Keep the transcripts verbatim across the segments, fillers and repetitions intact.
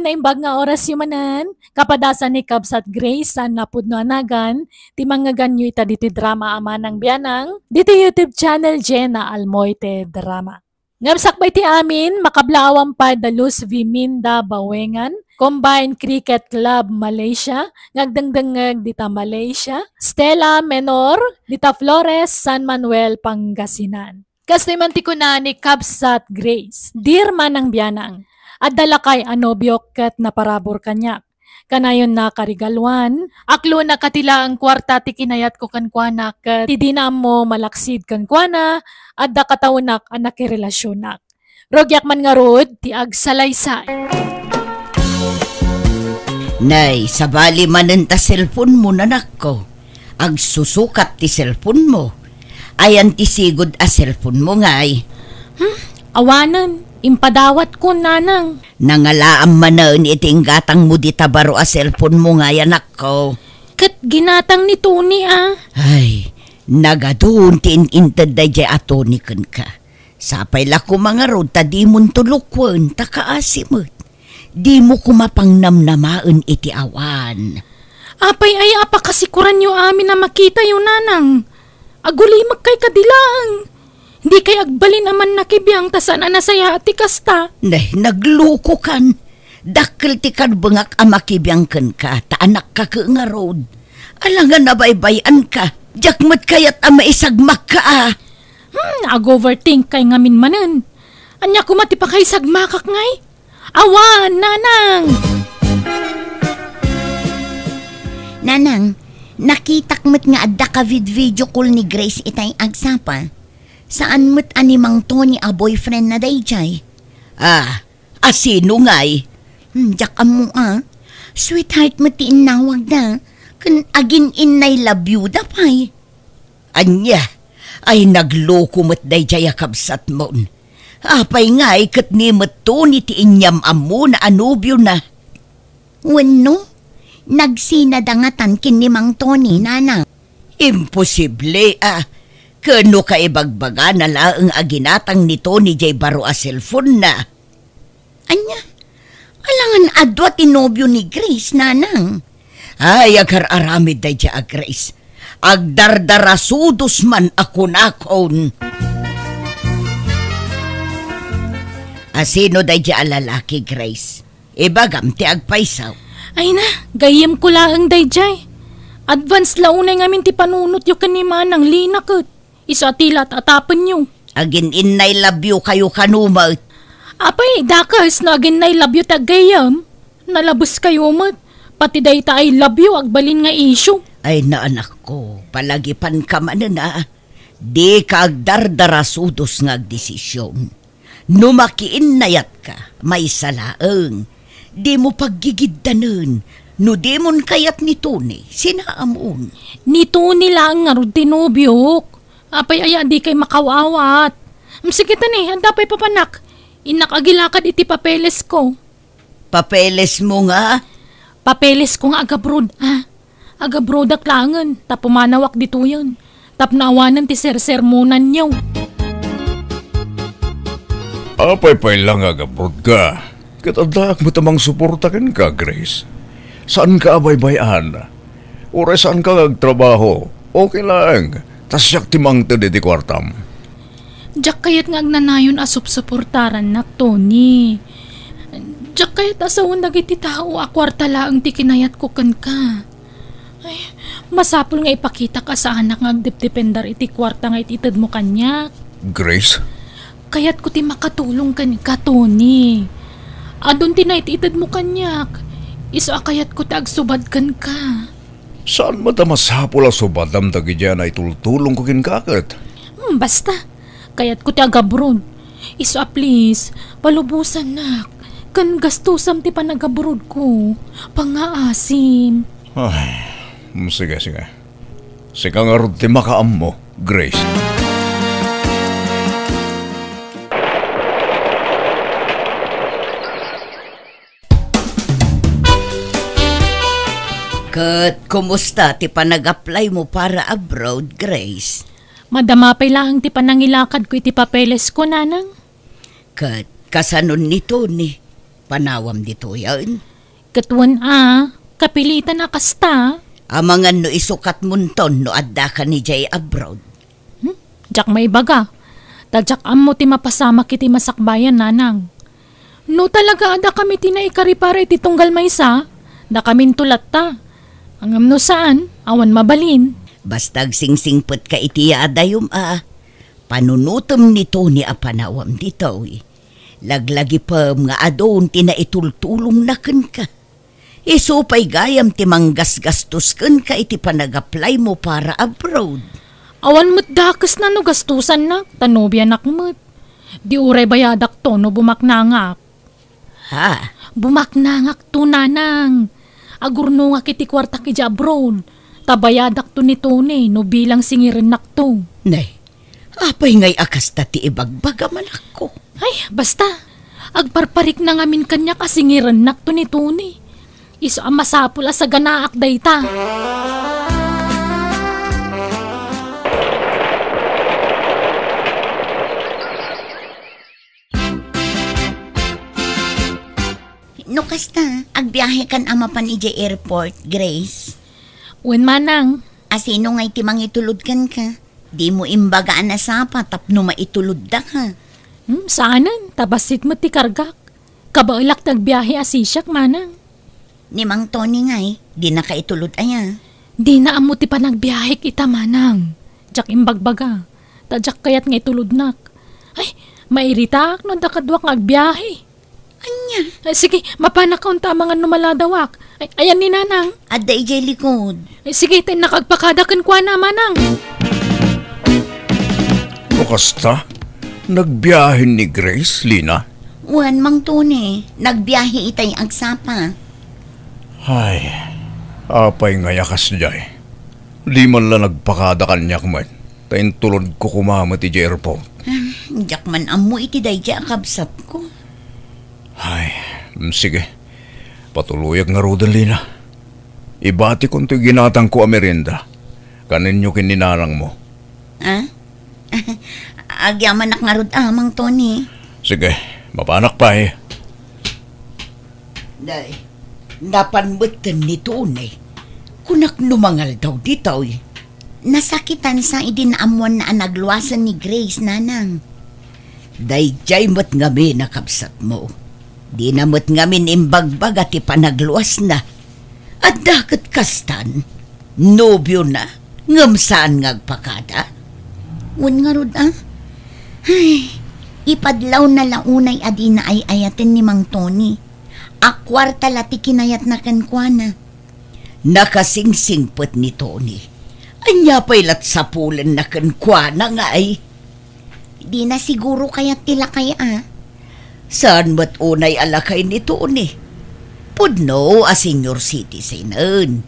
Imbag nga orasyo manen, kapadasan ni Kabsat Grace saan napudno a nagan, ti mangngeganyo ita ditoy drama a Manang Bianang, ditoy YouTube channel Jenna Almoite Drama. Ngem sakbay ti amin, makablaawan pay da Luz Viminda Bawengan, Combined Cricket Club Malaysia, nga agdengdengngeg dita Malaysia, Stella Menor, dita Flores, San Manuel, Pangasinan. Kastoy man ti kuna ni Kabsat Grace, "Dear Manang Bianang, adda lakay a nobiok ket naparabur kaniak. Kanayonna karigaluan, aklonak a ti laeng kuarta ti kinayatko kenkuana ket ti dina ammo malaksid kenkuana, adda kataonak a nakirelasionak. Rugiak man ngarud ti agsalaysay." Nay, sabali manen ta cellphone mo, nanakko. Agsusukat ti cellphone mo. Ayan ti sigud a cellphone mo, ngay? Hmm, awanen, impadawatko, nanang. Nangalaam manen iti inggatang mo dita baro a cellphone mo, ngay, anakko. Ket ginatang ni Tony, a. Ay, nagadun ti in-inted daydiay a Tony kenka. Sapay la koma ngarud ta dimon tulokwen ta kaasi met. Dimo koma pangnamnamaen iti awan. Apay aya a pakasikuranyo amin a makitayo, nanang? Agulimekkay kadi laeng. Dikay agbalin a mannakibiang ta saan a nasayaat ti kasta. Nay, naglukokan. Dakkel ti karbengak a makibiang kenka ta anakka ket ngarud. Alangan a baybay-anka. Diak met kayat a maisagmakka a. Hmm, ag-overthinkkay ngamin manen. Ania koma ti pakaisagmakak, ngay? Awan, nanang! Nanang, nakitak met nga adda ka vid-video call ni Grace itay agsapa. Saan met a ni Mang Tony a boyfriend na daydiay? Ah, a sino ngay? Hmm, diak ammo a. Sweetheart met ti innawagda. Ken agin-innay love you da pay. Ania? Ay, nagloko met daydiay a kabsatmon. Apay ngay ket ni met Tony ti inyam-ammona a nobiona? Wenno, nagsinada ngatan ken ni Mang Tony, nanang? Imposible a. Ken no kaibagbagana laeng a ginatang ni Tony jay baro a cellphone-na. Ania? Alangan a dua ti nobio ni Grace, nanang. Ay, agar-aramid daydiay a Grace. Agdardarasudos man a kunakon. A sino daydiay a lalaki, Grace? Ibagam ti agpayso. Ay na, gayyemko laeng daydiay. Advance la unay ngamin ti panunotyo ken ni Manang Lina ket. Isu a ti la at-atapenyo. Agin-innay love you kayo kano met. Apay, dakes no agin-innay love you ti aggayyem. Nalabes kayo met. Pati dayta I love you, agbalin nga issue. Ay, naanakko, palagipanka manen a. Dika agdardarasudos nga agdesisyon. No makiinnayatka, maysa laeng. Dimo paggigiddanen. No dimon kayat ni Tony, sinaamon. Ni Tony laeng ngarud ti nobiok. Apay aya dikay makaw-awat? Mm, sige ta ni, adda pay papanak. Innak agilakad iti papelesko. Papelesmo nga? Papelesko nga agabroad, a. Agabroadak laengen, ta pumanawak ditoyen. Tapno awanen ti sersermonanyo. Apay pay la nga agabroadka? Ket addaak met a mangsuporta kenka, Grace. Saanka a baybay-an. Uray saanka nga agtrabaho, okay laeng, ta siak ti mangted iti kuartam. Diak kayat nga agnanayon a supsuportarannak, Tony. Diak kayat a sawen dagiti tao a kuarta laeng ti kinayatko kenka. Ay, masapul nga ipakitak a saanak nga agdepdependar iti kuarta nga it-itedmo kaniak. Grace? Kayatko ti makatulong kenka, Tony. Adun ti naititedmo kaniak. Isu a kayatko ti agsubad kenka. Saan met a masapul a subadam dagiti a naitultulongko kenka ket? Hmm, basta. Kayatko ti agabroad. Isu a please, palubosannak. Ken gastusam ti panagabroadko. Pangngaasim. Ay, hmm, sige, sige. Sika ngarud ti makaammo, Grace. Ket kumusta ti panag-apply mo para abroad, Grace? Madama pay laeng ti panangilakadko iti papelesko, nanang. Ket kasanon ni Tony? panawam ditoyen? Ket wen a, kapilitan a kasta. Amangan no isukatmonton no addaka idiay abroad. Hmm? Diak maibaga. Ta diak ammo ti mapasamak iti masakbayan, nanang. No talaga adda kami ti naikari para iti tunggal maysa, dakaminto latta. Ngem no saan, awan mabalin. Basta agsingsingpetka iti yaadayom a panunotem ni Tony a panawam ditoy. Laglagipem nga adun ti naitultulongna kenka. Isu pay gayam ti manggasgastos kenka iti panagaplaymo para abroad. Awan met dakesna no gastosannak, ta nobianak met. Di uray bayadakto no bumaknangak. Ha? Bumaknangakto, nanang. Agurnongak iti kuartak idiay abroad. Ta bayadakto ni Tony no bilang singirennakto. Nay, apay ngay a kasta ti ibagbagam, anakko? Ay, basta. Agparparikna ngamin kaniak a singirennakto ni Tony. Isu a masapul a saganaak dayta. No kasta, agbiahekan a mapan idiay airport, Grace? Wen, manang. A sino ngay ti mangitulod kenka? Dimo imbaga a nasapa tapno maitulodda ka. Hmm, saanen, ta bassit met ti kargak. Kabaelak ti agbiahe a sisiak, manang. Ni Mang Tony ngay, dina ka itulod aya? Dina ammo ti panagbiahek ita, manang. Diak imbagbaga. Ta diak kayat nga itulodnak. Ay, mairitaak no adda kaduak nga agbiahe. Ania? Eh, sige, mapanak unta amangan no maladawak. Ay, ayan ni Nanang. Adda idiay likod. Ay, sige, ta innaka agpakada kenkuana, manang. No kasta, nagbiahen ni Grace, Lina? Wen, Mang Tony, nagbiahe itay agsapa. Ay, apay ngay a kasdiay? Di man la nagpakada kaniak met, ta intulodko koma met idiay airport. Ah, diak man ammo iti daydiay a kabsatko. Ay, mm, sige. Patuloyak ngaruden, Lina. Ibatikon toy ginatangko a merienda. Kanenyo ken ni nanangmo. Ah? Agyamanak ngarud a, Mang Tony. Sige, mapanak pay. Day, napan metten ni Tony. Kunak no mangaldaw ditoy. Nasakitansa idi naammoanna a nagluasen ni Grace, nanang. Daydiay met ngamin a kabsatmo. Dina met ngamin imbagbaga ti panagluasna. Adda ket kastan, nobiona, ngem saan nga agpakada? Wen ngarud, a? Ay, ipadlawna la unay a dina ay-ayaten ni Mang Tony. A kuarta la ti kinayatna kenkuana. Nakasingsingpet ni Tony. Ania pay lat sapulenna kenkuana ngay? Dina siguro kayat ti lakay a. Saan met unay a lakay ni Tony? Pudno a senior citizen-en.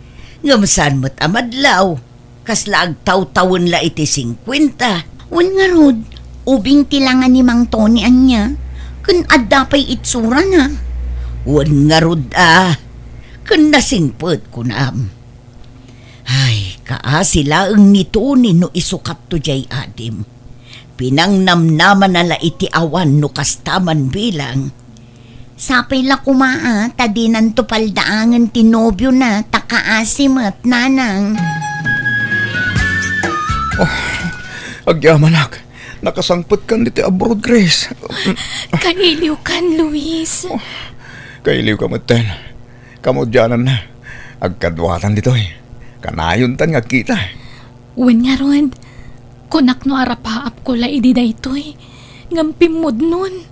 Ngem saan met a madlaw? Kasla agtawtawen la iti singkuenta. Wen ngarud, ubing ti langa ni Mang Tony ania? Ken adda pay itsurana? Wen ngarud a. Ken nasingpet kunam. Ay, kaasi laeng ni Tony no isukatto diay adim. Pinangnamnamana la iti awan no kasta man bilang. Sapay la koma a, ta dinanto paldaangen ti nobiona, ta kaasi met, nanang. Oh, agyamanak. Nakasangpetkan ditoy abroad, Grace. Kailiwkan, Luis. Oh, kailiwka metten. Kamaudiananna, agkaduatan ditoy. Kanayontan nga agkita. Wen ngarud, kunak no arapaapko la idi daytoy, ngem pimmudnon,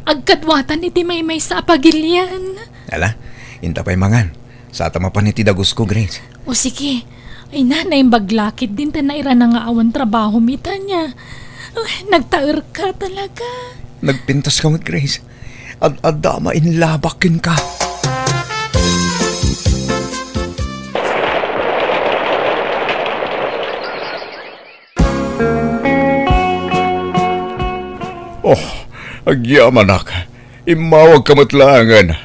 agkaduatan iti maymaysa a pagilian. Ala, inta pay mangan. Sata mapan iti dagusko, Grace. O sige. Ay na, naimbag la ketdin ta nairana nga awan trabahom ita nia. Ay, nagtaerka talaga. Nagpintaska met, Grace. Ad-adda a mainlabak kenka. Oh, agyamanak. Immawagka met laengen.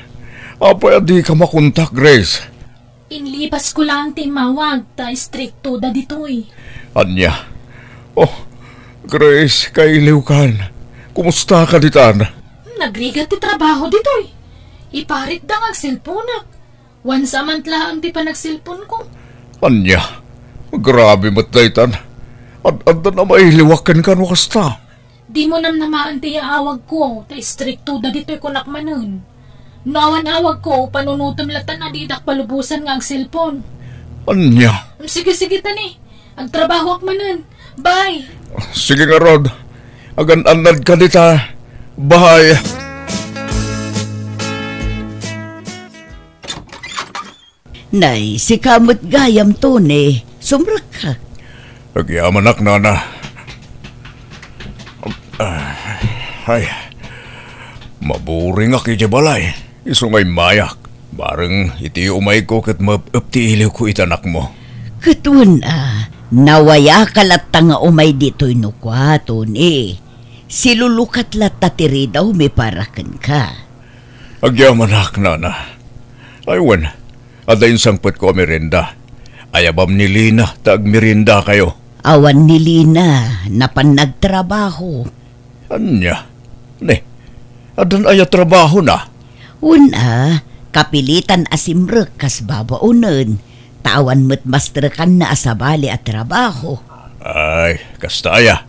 Apay a dika makontak, Grace? Inlipasko laeng ti immawag ta istriktoda ditoy. Ania? Oh, Grace, kailiwkan. Kumustaka ditan? Nagrigat ti trabaho ditoy. Iparitda nga agselponak. Once a month laeng ti panagselponko. Ania? Grabe met daytan. Ad-addan a mailiwak kenka no kasta. Dimo namnamaen ti yaawagko, ta istriktoda ditoy kunak manen. No awan awagko, panunotem latta a didak palubosan nga agselpon. Ania? Sige, sige, tani. Agtrabahoak manen. Bye! Sige ngarud. Agan-annadka dita. Bye! Nay, sika met gayam, Tony. Sumrekka. Agyamanak, nana. Ah, ay, maburingak idiay balay. Isu nga immayak. Bareng iti umayko ket maep-ep ti iliwko iti anakmo. Ket wen a, nawayaka latta nga umay ditoy no kua, Tony. Silulukat latta ti ridawmi para kenka. Agyamanak, nana. Ay wen, adda insangpetko a merienda. Ayabam ni Lina ta agmeriendakayo. Awan ni Lina, napan nagtrabaho. Ania? Ne, addan aya trabahona? Wen a, kapilitan a simrek kas babaonen, ta awan met mastrekanna a sabali a trabaho. Ay, kasta aya.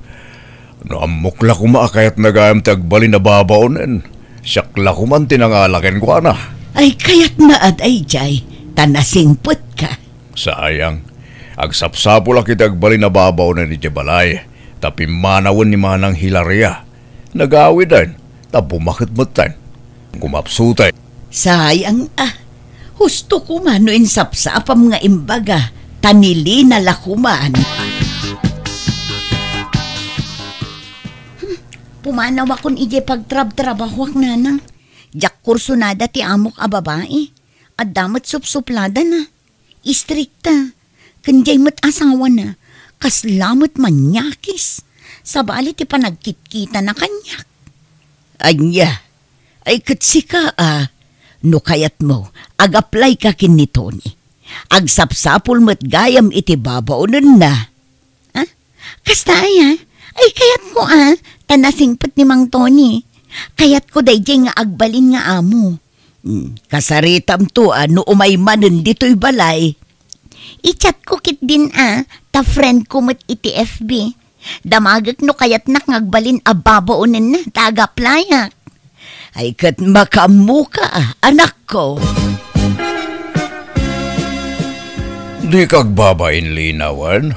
No ammok la koma a kayatna gayam ti agbalin a babaonen, siak la koman ti nangala kenkuana. Ay, kayatna a daydiay, ta nasingpetka. Sayang. Agsapsapulak iti agbalin a babaonen idiay balay, ta pimmanawen ni Manang Hilaria. Nagawiden, ta bumaket metten. Kumapsuten. Sayang a. Husto koma no insapsapam nga imbaga, ta ni Lina la koman. Hmm, pumanawakon idiay pagtrabtrabahoak, nanang. Diak kursunada ti amok a babai. Adda met supsupladana. Istrikta. Ken diay met asawana, kasla met manyakis. Sabali ti panagkitkitana kaniak. Ania? Ay, ket sika a, no kayatmo, agaplayka ken ni Tony. Agsapsapul met gayam iti babaonenna. Ah? Kasta aya? Ay, kayatko a, ta nasingpet ni Mang Tony. Kayatko daydiay nga agbalin nga amo. Hmm, kasaritamto a no umay manen ditoy balay. I-chatko ketdin a, ta friendko met iti F B. Damagek no kayatnak nga agbalin a babaonenna ta agaplayak. Ay, ket makaammoka a, anakko. Dika agbabain, Lina, wen?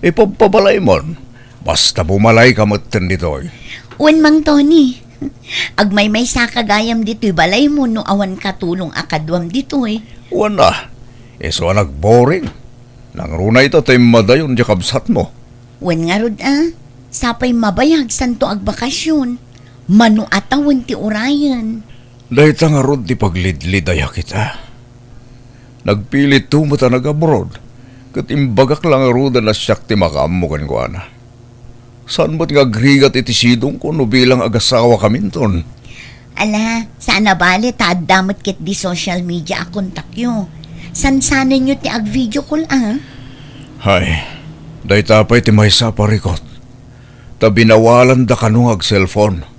Ipabpabalaymon. Basta bumalayka metten ditoy. Wen, Mang Tony. Agmaymaysaka gayam ditoy balaymo no awan katulong a kaduam ditoy. Wen a, isu a nagboring. Nangruna ita ta immadayon diay kabsatmo. Wen ngarud a, sapay mabayag santo agbakasyon. Mano a tawen ti urayen. Dayta ngarud ti paglidlidayak ita. Nagpilitto met a nag-abroad, ket imbagak la ngaruden a siak ti makaammo kenkuana. Saan met nga agrigat iti sidongko no bilang agasawakaminton? Ala, saan a bale ta adda met ketdi social media a kontakyo. Sansanenyo ti ag-video call a. Hay, dayta pay ti maysa a parikut. Ta binawalanda kano nga ag-cellphone.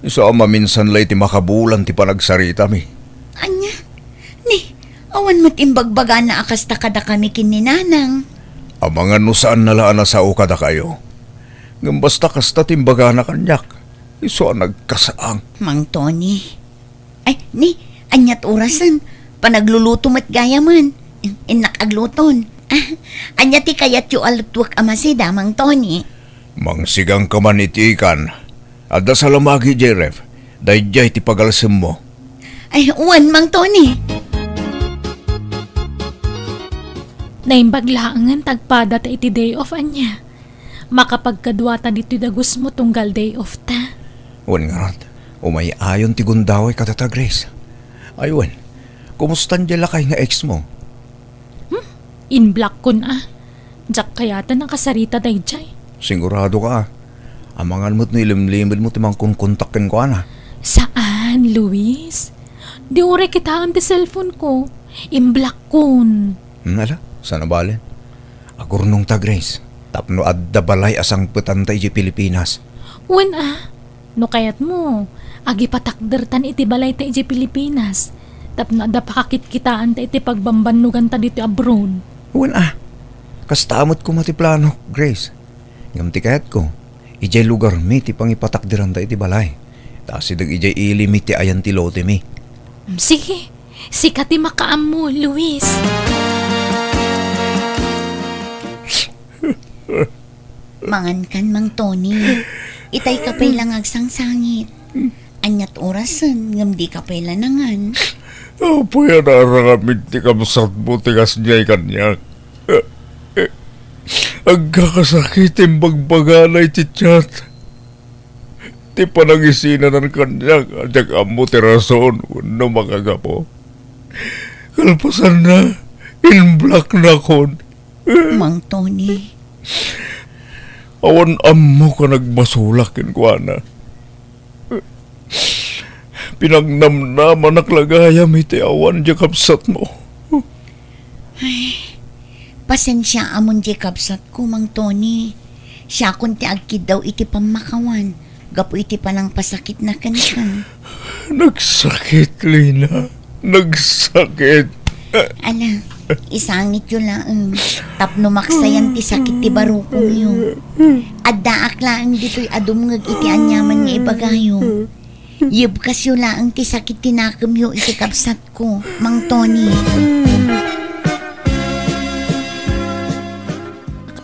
Isu a maminsan la iti makabulan ti panagsaritami. Ania? Ni, awan met imbagbagana a kasta kadakami ken ni Nanang. Amangan no saanna la a nasao kadakayo. Ngem basta kasta ti imbagana kaniak, isu a nagkasaang. Mang Tony. Ay, ni, aniat orasen? Panagluluto met gayamen. In-, innak agluton. Ah, ania ti kayatyo a lutuek a masida, Mang Tony? Mangsigangka man iti ikan. Adda salamagi idiay ref. Daydiay ti pagalsemmo. Ay, wen, Mang Tony. Naimbag laengen ta agpadata iti day off, ania? Makapagkaduata ditoy dagusmo tunggal day off ta. Wen ngarud, umay-ayon ti gundaway kadata, Grace. Ay wen, kumusta diay lakay nga ex mo? Hmm? Inblock kon a. Diak kayaten a kasarita daydiay. Sigurado ka a. Amangan met no ilimlimed mo ti mangkonkontak kenkuana. Saan, Luis? Di uray kitaem ti cellphone ko. Inblock kon. Hmm, ala, saan a bale. Agurnongta, Grace, tapno adda balay a sangpetanta idiay Pilipinas. Wen a, no kayatmo, Agipatakdertan iti balayta idiay Pilipinas, tapno adda pakakitkitaan ta iti pagbambannoganta ditoy abroad. Wen a, kasta met koma ti plano, Grace. Ngem ti kayatko, idiay lugarmi ti pangipatakderanta iti balay. Ta asideg idiay ilimi ti ayan ti lotemi. Sige, sika ti makaammo, Luis. Mangankan, Mang Tony. Itay ka pay la nga agsangsangit. Ania't orasen, ngem di ka pay la nangan. Apay a naaramid ti kabsatmo ti kasdiay kaniak? Agkakasakit ti imbagbagana iti chat. Ti panangisinanan kaniak a diak ammo ti rason wenno makagapu. Kalpasanna, in-blocknakon. Mang Tony. Awan ammok a nagbasolak kenkuana. Pinagnamnamanak la gayam iti awan diay kabsatmo. Ay, pasensiaamon diay kabsatko, Mang Tony. Siakon ti agkiddaw iti pammakawan gapu iti panangpasakitna kenka. Nagsakit, Lina. Nagsakit. Ala, isangityo laeng tapno maksayan ti sakit ti barukongyo. Addaak laeng ditoy a dumngeg iti aniaman nga ibagayo. Yebkasyo laeng ti sakit ti nakemyo iti kabsatko, Mang Tony.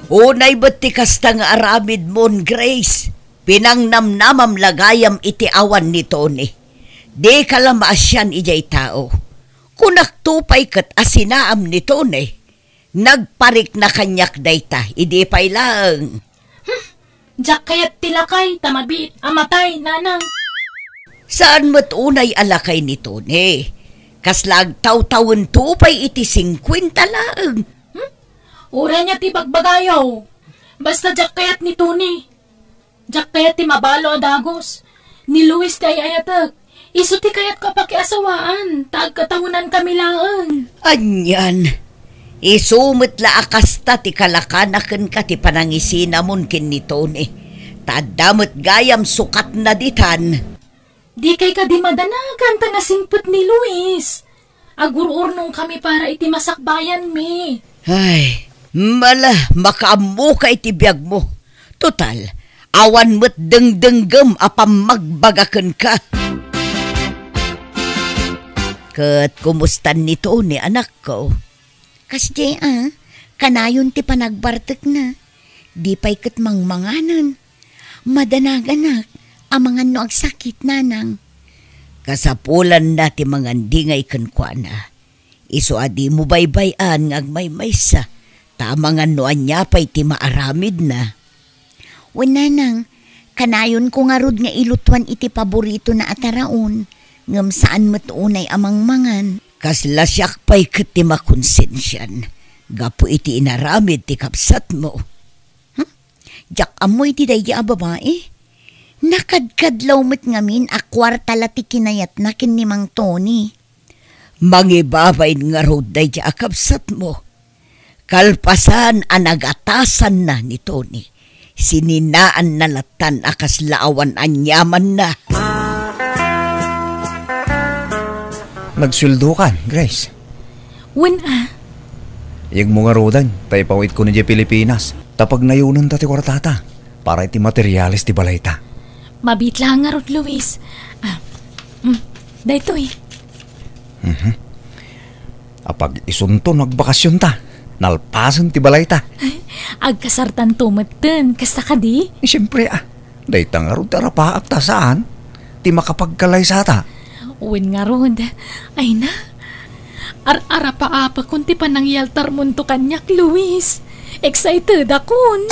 Unay met ti kasta nga aramidmon, Grace. Pinangnamnamam la gayam iti awan ni Tony. Dika la maasian idiay tao. Kunakto pay ket a sinaam ni Tony. Nagparikna kaniak dayta idi pay laeng. Hmm, diak kayat ti lakay ta mabiit a matay, nanang. Saan met unay a lakay ni Tony. Kasla agtawtawento pay iti singkuenta laeng. Hmm? Uray ania ti bagbagayo. Basta diak kayat ni Tony. Diak kayat ti mabalo a dagus. Ni Luis ti ay-ayatek. Isu ti kayatko a pakiasawaan, ta agkatawenankami laeng. Anian, isu met la a kasta ti kalakana kenka ti panangisinamon ken ni Tony. Ta adda met gayam sukatna ditan. Dikay kadi madanagan ta nasingpet ni Luis. Agur-urnongkami para iti masakbayanmi. Ay, mala, makaammoka iti biagmo. Total, awan met dengdenggem a pammagbaga kenka. Ket kumustan ni Tony, anakko? Kasdiay a, kanayon ti panagbartekna. Di pay ket mangmanganen. Madanaganak, amangan no agsakit, nanang. Kasapulanna ti mangandingay kenkuana. Isu a dimo baybay-an nga agmaymaysa, ta amangan no ania pay ti maaramidna. Wen, nanang, kanayonko ngarud nga ilutuan iti paboritona a taraon, ngem saan met unay a mangmangan. Kasla siak pay ket ti makonsensian gapu iti inaramid ti kabsatmo. Hmm? Diak ammo iti daydi a babai. Nakadkadlaw met ngamin a kuarta la ti kinayatna ken ni Mang Tony. Mangibabain ngarud daydi a kabsatmo. Kalpasan a nagatasanna ni Tony, sininaanna lattan a kasla awan aniamanna. Nagsueldokan, Grace? Wen a. Iyegmo ngaruden, ta ipawitko idiay Pilipinas. Ta pagnayonenta ti kuartata para iti materiales ti balayta. Mabiit la ngarud, Luis. Ah, mm, daytoy. Mhm. Apag isunto no agbakasionta, nalpasen ti balayta. Agkasartanto metten, kasta kadi? Siempre, ah. Dayta ngarud ti arapaak ta saan ti makapagkalaysata. Wen ngarud, ay na. Ar-arapaapakon ti panangyaltarmonto kaniak, Luis. Excited akon.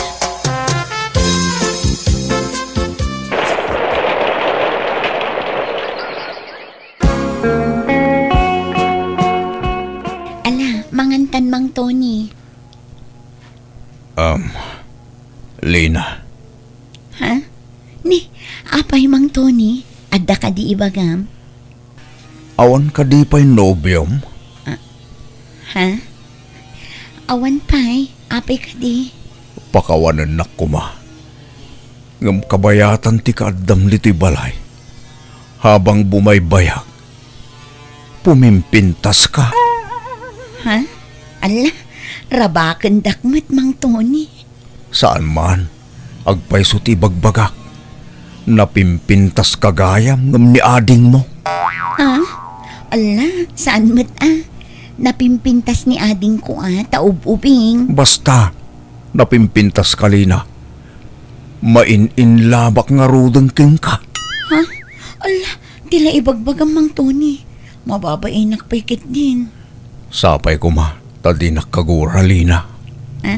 Ala, mangantan, Mang Tony. Um, Lina. Ha? Ni, apay, Mang Tony? Adda kadi ibagam? Awan kadi pay nobiom? Ah, ha? Awan pay? Apay kadi? Pakawanennak koma. Ngem kabayatan ti kaaddam ditoy balay. Abang bumaybayak, pumimpintaska. Ha? Ala, rabakendak met, Mang Tony. Saan man, agpayso ti ibagbagak. Napimpintaska gayam ngem ni adingmo. Ha? Ala, saan met a? Napimpintas ni adingko a, ta ub-ubing. Basta, napimpintaska, Lina. Main-inlabak ngaruden kenka. Ha? Ala, ti la ibagbagam, Mang Tony. Mababainak pay ketdin. Sapay koma, ta dinak kagura, Lina. Ha?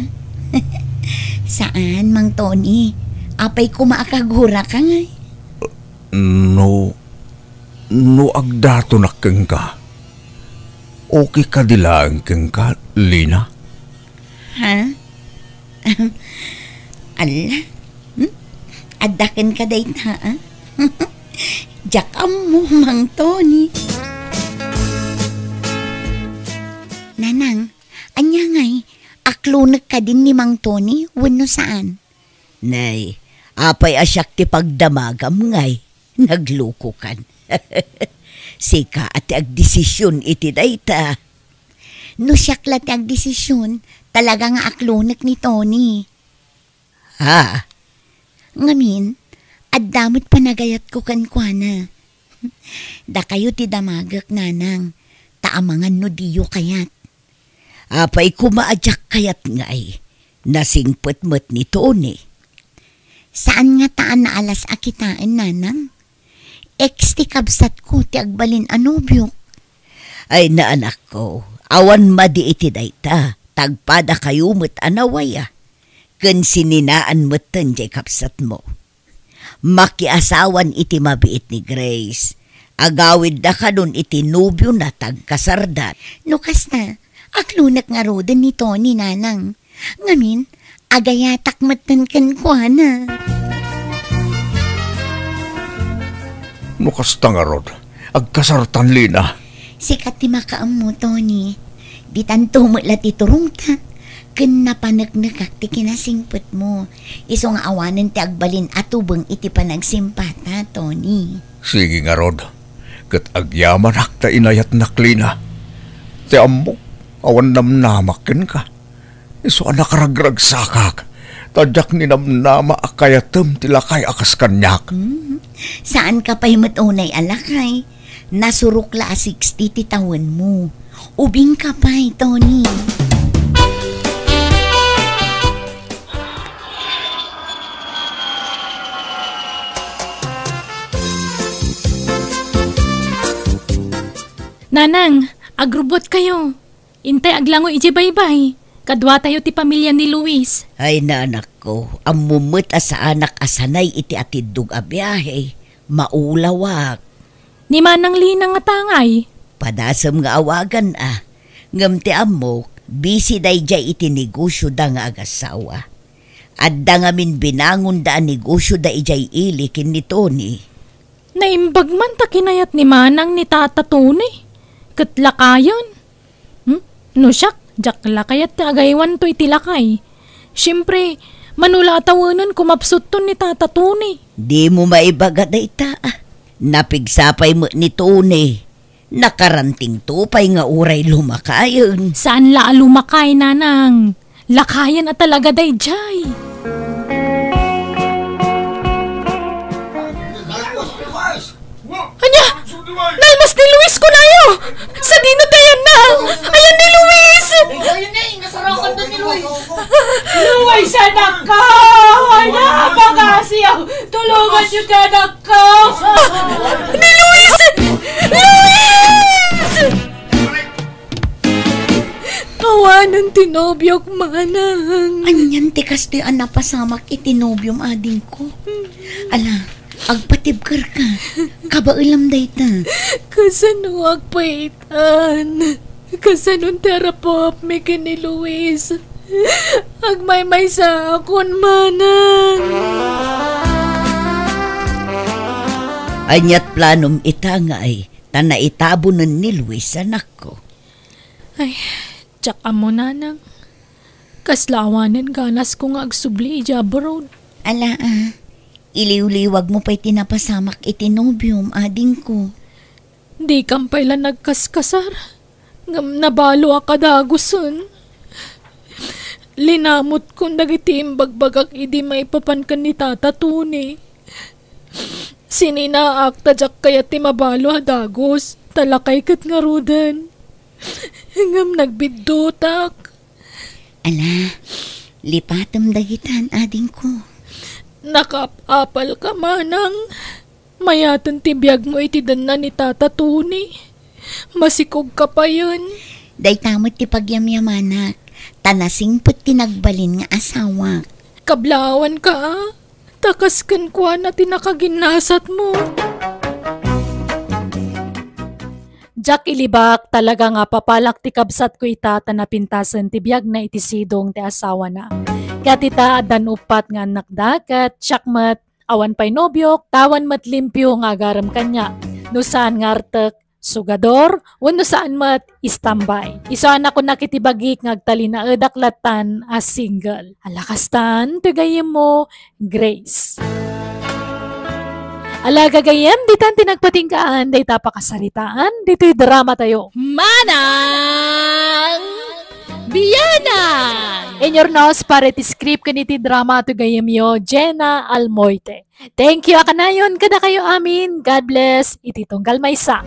Saan, Mang Tony? Apay koma a kaguraka ngay? No, no agdatonak kenka, okay kadi laeng kenka, Lina? Ha? Ala? Hmm? Adda kenka dayta, a? Diak ammo, Mang Tony. Nanang, ania ngay, aklonek kadin ni Mang Tony wenno saan? Nay, apay a siak ti pagdamagam ngay? Naglukokan. Sika a ti agdesision iti dayta. No siak la ti agdesision, talaga nga aklonek ni Tony. Ha? Ngamin, adda met panagayatko kenkuana. Dakayo ti damagek, Nanang, ta amangan no diyo kayat. Apay koma a diak kayat ngay, nasingpet met ni Tony. Saan ngata a naalas a kitaen, Nanang? Ex ti kabsatko ti agbalin a nobiok. Ay, naanakko, awan madi iti dayta, tagpadakayo met a nawaya. Ken sininaan metten jay kabsatmo. Makiasawan iti mabiit ni Grace. Agawidda kadon iti nobiona ti agkasarda. No kasta, aklonek ngaruden ni Tony, Nanang. Ngamin, agayatak metten kenkuana. No kasta ngarud, agkasartan, Lina. Sika ti makaammo, Tony. Ditanto met la ti turongta. Ken napaneknekak ti kinasingpetmo. Isu nga awanen ti agbalin a tubeng iti panagsimpata, Tony. Sige ngarud, ket agyamanak ta inayatnak, Lina. Ti ammok, awan namnamak kenka. Isu a nakaragragsakak, ta diak ninamnama a kayatem ti lakay a kas kaniak. Hmm. Saanka pay met unay a lakay. Nasurok la a sixty ti tawenmo. Ubingka pay, Tony. Nanang, agrubot kayo. Intay aglangoy idiay baybay. Kaduatayo ti pamilya ni Luis. Ay, nanakko, ammom met a saanak a sanay iti atiddog a biahe. Maulawak. Ni Manang Lina ngata ngay? Padasem nga awagan a. Ngem ti ammok, busy daydiay iti negosioda nga agassawa. Adda ngamin binangonda a negosioda idiay ili ken ni Tony. Naimbag man ta kinayat ni Manang ni Tata Tony. Ket lakayen. Hmm? No siak, diak la kayat ti agaywanto iti lakay. Siempre, mano la a tawenen kumapsutton ni Tata Tony. Dimo maibaga dayta, a. Napigsa pay met ni Tony. Nakarantingto pay nga uray lumakayen. Saan la a lumakay, Nanang. Lakayen a talaga daydiay. Ania? Nalmas ni Luis kunayo! Sadino ti ayanna? Ayan ni Luis! Luis, anak ko! Ay, napakasiyaw! Tulungan niyo ti anak ko! Ni Luis! Luis! Awanen ti nobiok, Manang. Anian ti kastoy a napasamak iti nobiom, adingko? Ala, agpatibkerka. Kabaelam dayta. Kasano agpaitan? Kasano ti arapuapmi ken ni Luis? Agmaymaysaakon, Manang. Aniat planom ita nga ay, ta naitabonen ni Luis, anakko? Ay, diak ammo, Nanang. Kasla awanen ganasko nga agsubli idiay abroad. Ala, a. Iliwliwagmo pay ti napasamak iti nobiom, adingko. Dikam pay la nagkaskasar, ngem nabaloak a dagusen. Linamutkon dagiti imbagbagak idi maipapan ken ni Tata Tony. Sininaak ta diak kayat ti mabalo a dagus, ta lakay ket ngaruden. Ngem nagbiddutak. Ala, lipatem dagitan, adingko. Nakaap-apalka, manang. Mayaten ti biagmo iti denna ni Tata Tony. Masikogka payen. Dayta met ti pagyamyamanak, ta nasingpet ti nagbalin nga asawak. Kablawanka, a? Ta kas kenkuana ti nakaginnasatmo. Diak ilibak, talaga nga papalak ti kabsatko ita ta napintasen ti biagna iti sidong ti asawana. Ket ita, addan uppat nga annakda, ket siak met, awan pay nobiok, ta awan met limpio nga agarem kaniak. No saan nga artek, sugador, wenno saan met, istambay. Isu a nakunak iti bagik nga agtalinaedak lattan a single. Ala kastan, ti gayyemmo, Grace. Ala gagayyem, ditan ti nagpatinggaan, dayta pakasaritaan, ditoy drama tayo. Manang Bianang! In your nose, para iti script ken iti drama, ti gayyemyo, Jenna Almoite. Thank you a kanayon kadakayo amin. God bless. Iti tunggal maysa.